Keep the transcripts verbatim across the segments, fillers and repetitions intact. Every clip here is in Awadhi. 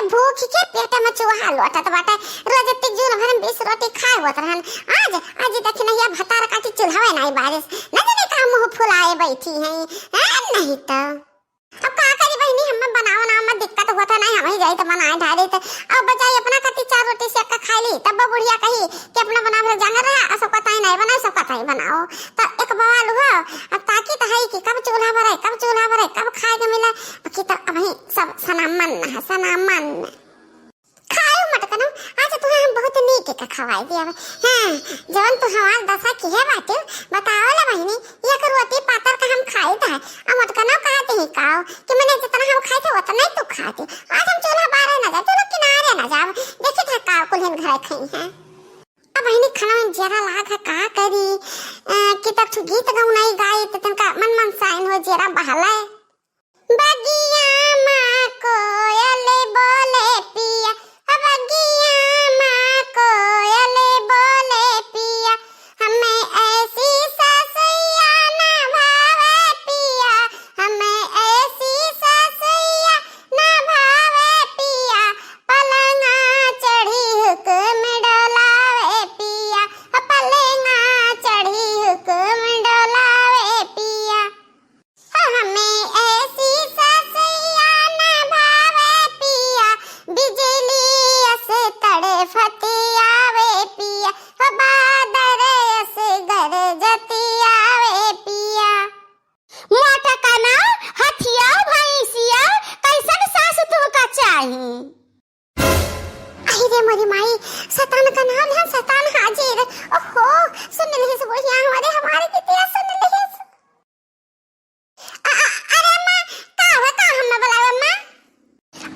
भूख के पेट में चूहा लोटत बाटे। रोज इतनी जून भर में बीस रोटी खाए होत रहन। आज, आज दखिनहिया भतार काटी चूल्हवे नाई बारिस। न जाने का मुँह फुलाए बैठी हैं। हैं, नहीं तो। अब का करी बहिनी, हमें बनावे ना में दिक्कत होत है, नहीं हम ही जाई तो बनाए ढारे तो। अब बचाई अपना खातिर चार रोटी सेक के खाई ली, तब वो बुढ़िया कही कि अपना बनावे जांगर रहा, और सबका ताई नहीं बनाओ, सबका ताई बनाओ। तो एक बवाल हुआ, अब ताकी तो है कि कब चूल्हा भरे, कब चूल्हा भरे, कब खाए के मिले। बाकी तो अबहीं सब सनामन है, सनामन। खायो मटकनो, आज तुहे हम बहुत नीक के खवाई दिया। हाँ, जवन तू हमार दशा किहे बाटे, बताओ ला बहिनी, एक रोटी पातर का हम खाई था, आ मटकनो कहते ही काओ कि मैंने जितना हम खाए थे उतना ही तू खाते। आज हम चूल्हा बारे ना जाए, चूल्हा किनारे ना जाओ, देखी था काओ कुल्हिन घर खाई हैं। अब बहिनी खाना में जेरा लाग है, का करी, अ, कि तब तू गीत गौनाई गाई तो तनका मन मन साइन हो जेरा बहलाए। बगिया मा कोयल बोले पिया, बगिया मा कोयल बोले पिया, हमें ऐसी सासैया ना भावे पिया, हमें ऐसी सासैया ना भावे पिया, पलंगा चढ़ी हुक्म डोलावे पिया, पलंगा चढ़ी हुक्म डोलावे पिया। हमें ऐसी सासैया ना भावे पिया, बिजली अस तड़फती आवे पिया, हो बादर अस गरजती आवे पिया। मोटकना, हथिया, भैंसिया, कैसन सास तुमका चाही? अहि रे मोरी माई, शैतान का नाम है, शैतान हाजिर। ओहो, सुन लिहिस बुढ़िया हमारे, हमारे बिटिया सुन लिहिस। अ-, अ-, अरे अम्मा, का हुआ, का हम ना बुलावे अम्मा?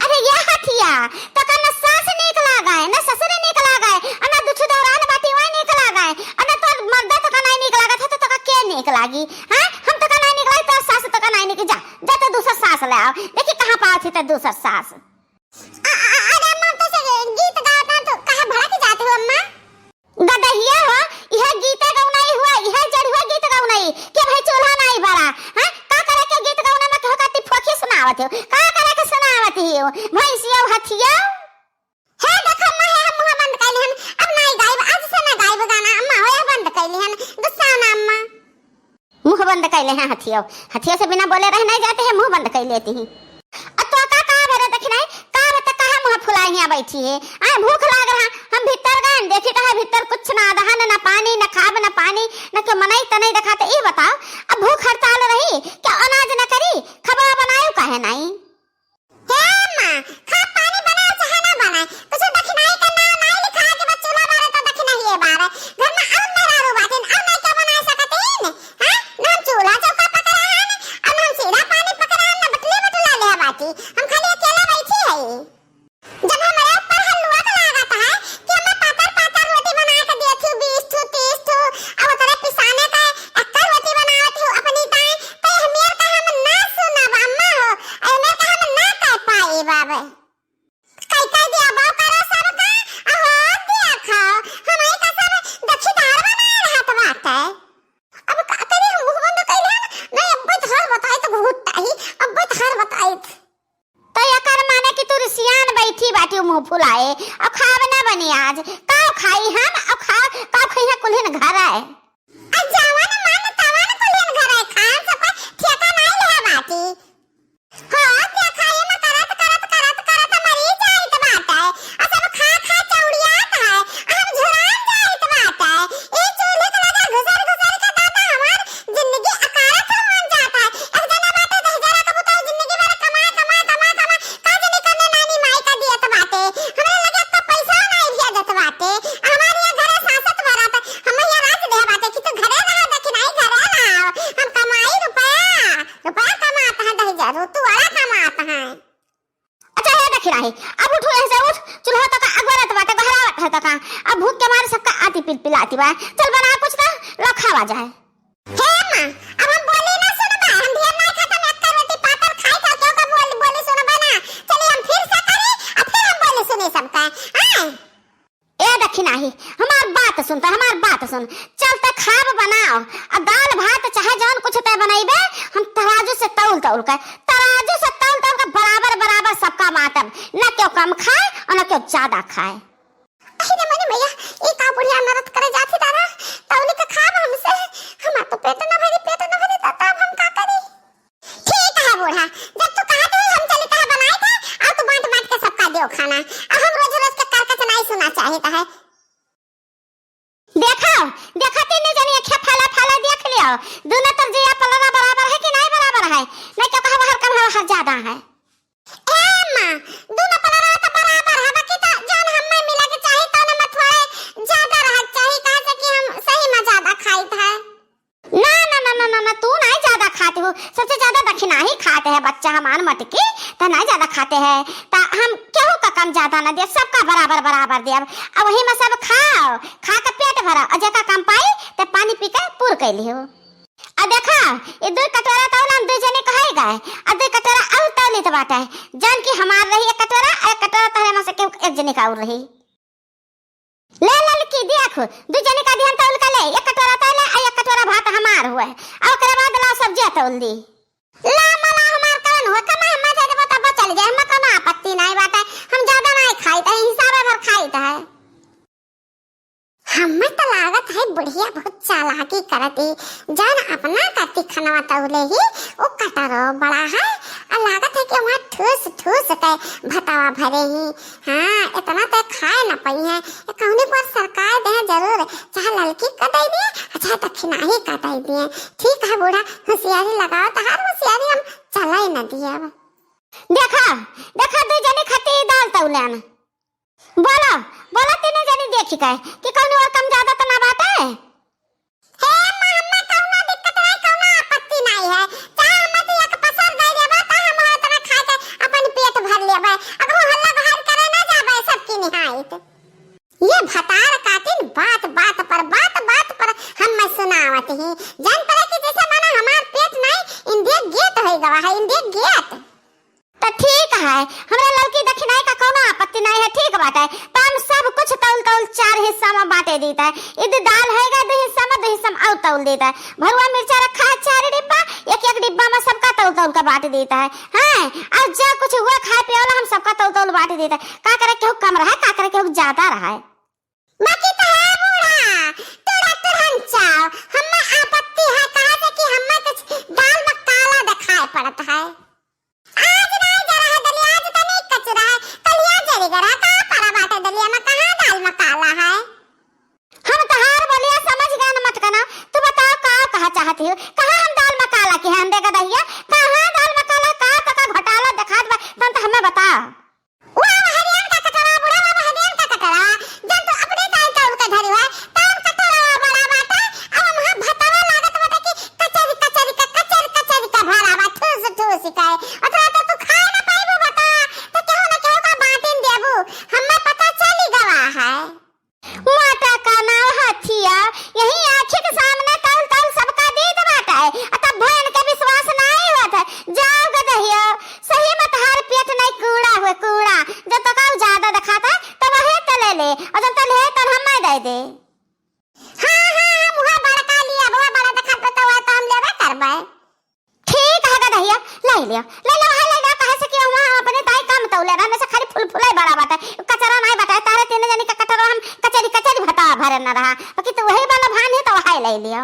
अरे ये हथिया, तोका न सास नीक लागे, न ससुर नीक लागे, अ न दुछु दौरान बाटी वाई नीक लागे, अ न तोर मर्दा तोका नाई नीक लागत है, तो तोका के नीक लागी? हाँ? हम तोका नाई नीक लागी, तोर सास तोका नाई नीक, जा, जा तो दूसर सास ले आओ। देखी कहाँ पावत ही तो दूसर सास। अ-, अ-, अरे अम्मा, तो से गीत गावत ना, तो कहाँ भड़क जात हो अम्मा? गदहिया हो, इहे गीते गौनाई हुआ, इहे जड़ हुआ गीत गौनाई, कि भाई चूल्हा नाई बरा, हाँ? का करे के गीत गौना में कहो काटी फोखी सुनावत हो, का करे के सुनावत हो, भैंसिया हथिया? हे देखो अम्मा, हे हम मुँह बंद कैले हन, अब नाई गाइब, आज से ना गाइब गाना अम्मा, हो ये बंद कैले हन, गुस्सा ना अम्मा। मुँह बंद कैले हैं हथियो, हथियो से बिना बोले रह नहीं जाते हैं, मुँह बंद कर लेती हैं। अब तो का, का भरे देखी नहीं, का भरे तो कहाँ मुँह फुलाए हियाँ बैठी है? आए भूख लाग रहा, हम भीतर गए, देखी कहाँ भीतर कुछ ना दहन, ना पानी, ना खाब, ना पानी, ना क्यों मनई तनई दिखाते, ये बताओ, अब भूख हड़ताल रही, क्या अनाज न करी, खबा बनायो काहे नहीं? हे अम्मा, खा पानी बनाओ चाहे ना बनाए, कुछ दखिनाई का नाम नाई लिखा है कि बस चूल्हा बारे तो दखिनाई ये बारे। घर में और मेहरारू बाटिन, और नहीं क्या बना सकतीन? हाँ? ना हम चूल्हा चौका पकड़ा है, और ना हम सीधा पानी पकड़ा है, ना बटली बटला ले बाटी। हम खाली अकेला बैठी है। जब हमारे ऊपर हलुआ का लागत है कि अम्मा पातर पातर रोटी बना के दिए थी, बीस ठू, तीस ठू, और उतरे पिसाने का अक्का रोटी बनावत हो अपनी ताई, तो ये मेर का हम ना सुनब अम्मा हो, ये मेर का हम ना कर पाई बाबे। कई कई दिया बाव करो सबका, अहो दिया खाओ, हमारे का सब दखीदार बनाए रहत बाटे। अब का करी, हम मुँह बंद कैले हन, नहीं अब्बे तो हर बताई तो घुघुट्टा ही, अब्बे तो हर बताई। तो एकर माने कि तू रिसियान बैठी बाटी मुँह फुलाए, अब खाब ना बनी आज, का खाई हम, अब खा, का खाई है कुल्हिन घर आए। आ जवन मन तवन कुलियन घरे खान, सबका ठेका नाई लेहा बाटी। हाँ, देखा, ये में करत, करत, करत, करत मरी जाइत बाटे। आ सब खा, खा चौड़ियात है। आ हम झुरान जाइत बाटे। ई चूल्ही के लगे घुसर, घुसर के दादा हमार जिंदगी अकारथ हो जात है। एक जना बाटे दहिजरा के बुताई जिंदगी भर कमाए, कमाए, कमाए, कमाए। का जनी कने नानी माई का दियत बाटे। हमरे लगे एक तो पैसा नाई भेजत बाटे। हमार ये घरे सासत भरत। हम यहाँ राज दे बाटे कि तू घरे रहा, दखिनाई घरे रहा। हम कमाई रुपया, रुपया कमात है दहिजरू, तू बड़ा कमात है। अच्छा है दखिनाई, अब उठो यहाँ से उठ, चूल्हा तक अगवरत बाटे, गहरावत है तक। अब भूख के मारे सबका आती पिलपिलाती बा। चल बना कुछ तो लो खावा जाए। हे माँ, अब हम बोली ना सुनबा, हम ढेर ना खाता, हम एक रोटी पातर खाई था, क्यों का बोल, बोली सुनबा ना। चलिए हम फिर से करी, अब फिर हम बोली सुनी सबका। हाँ? ए दखिनाही, हमार बात सुन त, हमार बात सुन। चल त खाब बनाओ, आ दाल भात चाहे जौन कुछ तय बनइबे, हम तराजू से तौल तौल के, तराजू से तौल तौल के बराबर बराबर सबका बाँटब। न केहू कम खाए और ना केहू ज्यादा खाए। अरे मोरी मैया, ई का बुढ़िया नरत करे जात ही दादा, तौली के खाब हमसे, हमार तो पेट न भरी, पेट न भरी, दादा अब हम का करी? ठीक है बूढ़ा, जब तू कहत है हम चली तह बनाए थे, और तू बांट बांट के सबका दियो खाना, अब हम रोज रोज के करकच नहीं सुना चाहित है। देखो, देखो तीनों जनी अखिया फाला फाला देख लियो, दोनों तर जिया पलरा बराबर है कि नहीं बराबर है, नहीं तो कहा बाहर कम हर ज्यादा है। ए माँ, दोनों पलरा तो बराबर है, बाकी तो जौन हमें मिले के चाही, तौन में थोड़े ज्यादा रहे के चाही, काहे से कि हम सही में ज्यादा खाइत है। ना, ना, ना, ना, ना, ना, तू नहीं ज्यादा खाते हो, सबसे ज्यादा दखिनाही खाते हैं बच्चा हमार मटकी, तो नहीं ज्यादा खाते हैं, तो हम केहू का कम ज्यादा ना दिया, सबका बराबर बराबर दिया। अब वही में सब खाओ, खा के पेट भरो, और जेका कम पाई, तो पानी पी के पूर कर लियो। आ देखा, ये दो कटोरा तौला हम दो जने कहै गए, आ दो कटोरा और तौलित बाटे। जौन की हमार रही एक कटोरा, एक कटोरा तोहरे में से केहू एक जने का और रही। ले ललकी, देख, दो जने का दिहन तौल के ले, एक कटोरा तौले, आ एक कटोरा भात हमार हुए, आ ओकरे बाद ला सब्जी तौल दी। ला मला हमार कौन हुए, कमाई हम दे देबो तब चल जाए, हमें कोनो आपत्ति नहीं बाटे, हम ज्यादा नहीं खाइत है, हिसाबे भर खाइत है। हमें तो लागत है बुढ़िया बहुत चालाकी करत ही, जौन अपना कत्ती खनवा तौले ही, वो कटरो बड़ा है, और लागत है कि वहाँ ठूस ठूस के भतवा भरे ही। हाँ, इतना तो खाए न पाई है, ये कौनी पर सरकार दे जरूर, चाहे ललकी कटाई दिए, चाहे दखिनाही कटाई दिए। ठीक है बूढ़ा, होशियारी लगाओ, तहार होशियारी हम चलाई न दिए अब। देखा, देखा, दू जने खाती दाल तौले न। बोलो, बोलो तीनों जनी देखी के कि कौनो और कम ज्यादा तो ना बाटे। हे अम्मा, हम्मा कौनो दिक्कत नहीं, कौनो आपत्ति नहीं है। चाहे हम्मा तू एक पसर दे देबा, तो हम ओतना खा के अपन पेट भर लेबे। अब वो हल्ला बहार करे ना जाबे सबकी निहायत। ये भतार कातिन बात बात पर, बात बात पर हम्मा सुनावत ही। जान पड़े कि जैसे मानो हमार पेट नहीं, India gate हो गवा है, India gate। त ठीक है, हमरा ललकी दखिनाई का कौनो आपत्ति नहीं है, ठीक बाटे। त हम सब कुछ तौल तौल चार हिस्सा में बांटे दीत है। इद दाल है गा, दो हिस्सा में, दो हिस्सा में और तौल दीत है। भरुआ मिर्चा रखा है चार डिब्बा, एक एक डिब्बा में सबका तौल तौल के बांट दीत है। हैं, और जो कुछ हुआ खाए पिए वाला हम सबका तौल तौल बांट दीत है। का करे केहू कम रहे, का करे केहू ज्यादा रहे। बाकी तो है बूढ़ा, तोरा तुरंत चाव, हम्मे आपत्ति है, कहा से कि हम्मे कुछ दाल में काला दिखाई पड़त है। आज नाई जरा है दलिया, आज तनी कचरा है, कलिया जरी गरा का पड़ा बाटे दलिया में, कहाँ दाल में काला है? हम तहार बोलिया समझ गए न मटकना, तू बताओ का कहा चाहती हो? कहाँ हम दाल में काला की है, हम देखा दहिया, कहाँ दाल में काला, का पका घोटाला दिखात बा, तन तो हमें बताओ। वाह, हरियन का कटोरा, बुढ़ा वाह, हरियन का कटोरा। जब तू अपने दाई का उनका धरी हुआ, तब कटोरा बड़ा बाटे, अब हम भतवा लागत बाटे कि कचरी, कचरी का, कचरी, कचरी का भरा बा, ठूस, ठूस का है। ओकरा तो तू खाए ना पाइबू बता, तो केहू ना केहू का बांटिन देबू। हमें पता चली गवा है। मोटा का नाव हथिया, यही आँखी के सामने तौल तौल सबका दीत बाटे, आ तब भयन के विश्वास नाई होत है। जाओ गदहिया, सही में तहार पेट नहीं कूड़ा हुए, कूड़ा। जब तो काऊ ज्यादा दिखाता, तब वही तो ले ले, और जब तो ले, तब हमें दे दे। हाँ, हाँ, हम वह बड़का लिया, वह बड़ा दिखात बा, तो वह तो हम लेबे करबे। ठीक है गदहिया, ले लियो, ले लो, है ले लो, कहे से कि वहाँ अपने ताई कम तौले रहा, में से खाली फुल फुले बड़ा बाटे, कचरा नहीं बाटे, तारे तीन जनी का कटोरा हम कचरी, कचरी भता भरे न रहा, बाकी तो वही वाला भान है तो वही ले लियो।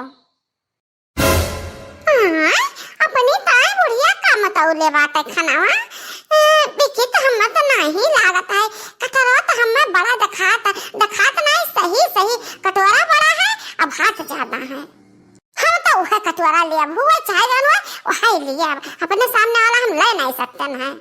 हाँ, अपनी ताई बुढ़िया कम तौले बाटे खानावा, ए, बिकी तो हमें तो नहीं लागत है, कटोरा तो हमें बड़ा दिखात, दिखात नहीं, सही, सही, कटोरा बड़ा है, अब हाथ ज्यादा है। हम तो उहे कटोरा लेब, हुए चाहे जौन हुए, उहे लेब। अपने सामने वाला हम ले नहीं सकते हैं।